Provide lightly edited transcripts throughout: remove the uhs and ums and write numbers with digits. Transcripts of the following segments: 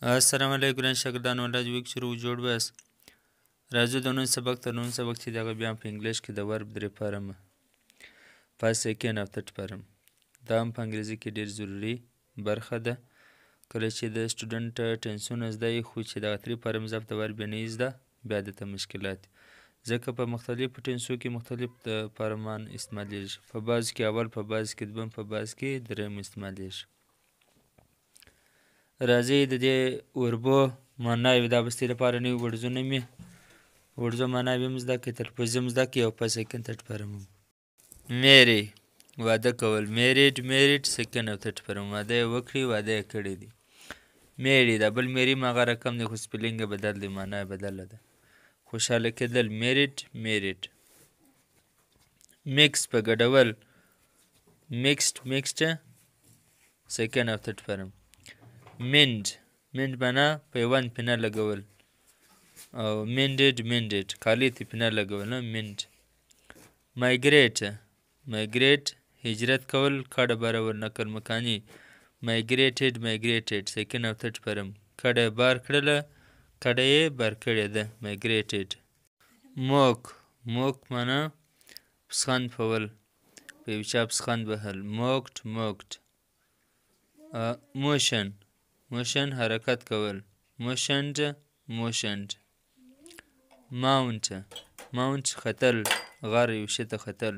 السلام علیکم ګران شاګردانو، الله دې وکړي چې روغ جوړ به یاست. راځو د نن سبق ته. نن سبق چې دغه بیا په انګلیش کې د verb درې form، first، second او third form. دا هم په انګریزي کې ډېر ضروري برخه ده. کله چې د student ټنسونه زده وي، خو چې دغه three forms of the verb یې نه زده، بیا دته مشکلات، ځکه په مختلفو ټنسو کې مختلف فارمان استعمالیږي. په بعضو کې اول، په بعضو کې دویم، په بعضو کې دریم استعمالیږي. راځئ د دې وربو معناوې، دا به ستاسې لپاره نوي ورډزونه مې ورډزو معناوې هم زده کړئ، تلفظ هم زده کړئ او په second، third form هم. Marry، واده کول. Married، married، second او third form. واده یې وکړي، واده یې کړی دی. Merry، دا بل merry ماغه رقم دی، خو spelling یې بدل دی، معنا یې بدله ده. خوشحاله کېدل. Merried، married. Mix، په ګډول. Mixed، mixed، second او third form. Mend، mend معنا پیوند، پینه لګول او mended، mended، کالي ته پینه لګول نه mend. Migrate، migrate، هجرت کول، کډه بارول، نقل مکاني. Migrated، migrated، second او third form. کډه یې بار کړله، کډه یې بار کړې ده. Migrated. Mock، mock معنا پسخند پول، په یو چا پسخند وهل. Mocked، mocked. Motion، motion، حرکت کول. Motioned، motioned. Mount، mount، ختل، غر یو شي ته ختل.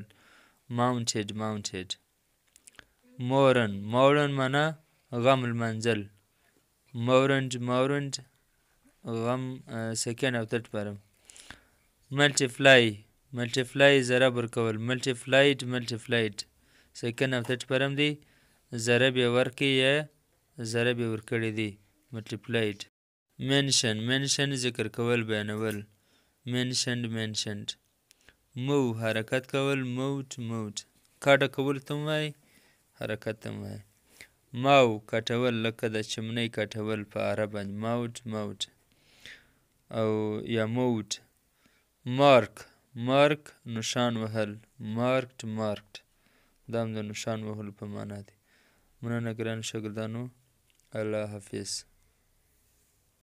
Mounted، mounted. Mourn، mourn معنا غم لمانځل. Mourned، mourned، غم، second او third form. Multiply، multiply، ضرب ورکول. Multiplied، multiplied، second او third form دی. ضرب یې ورکړي یا ضرب یې ورکړی دی. Multiplied. Mention، mention، ذکر کول، بیانول. Mentioned، mentioned. Move، حرکت کول. Moved، moved. کډه کول ته هم وایي، حرکت ته هم وایي. Mow، کټول، لکه د چمنۍ کټول په اره باندې. Mowed، mowed او یا mowed. Mark، mark، نشان وهل. Marked، marked. دا هم د نشان وهلو په معنا دی. مننه ګرانو شاګردانو، الله حافظ.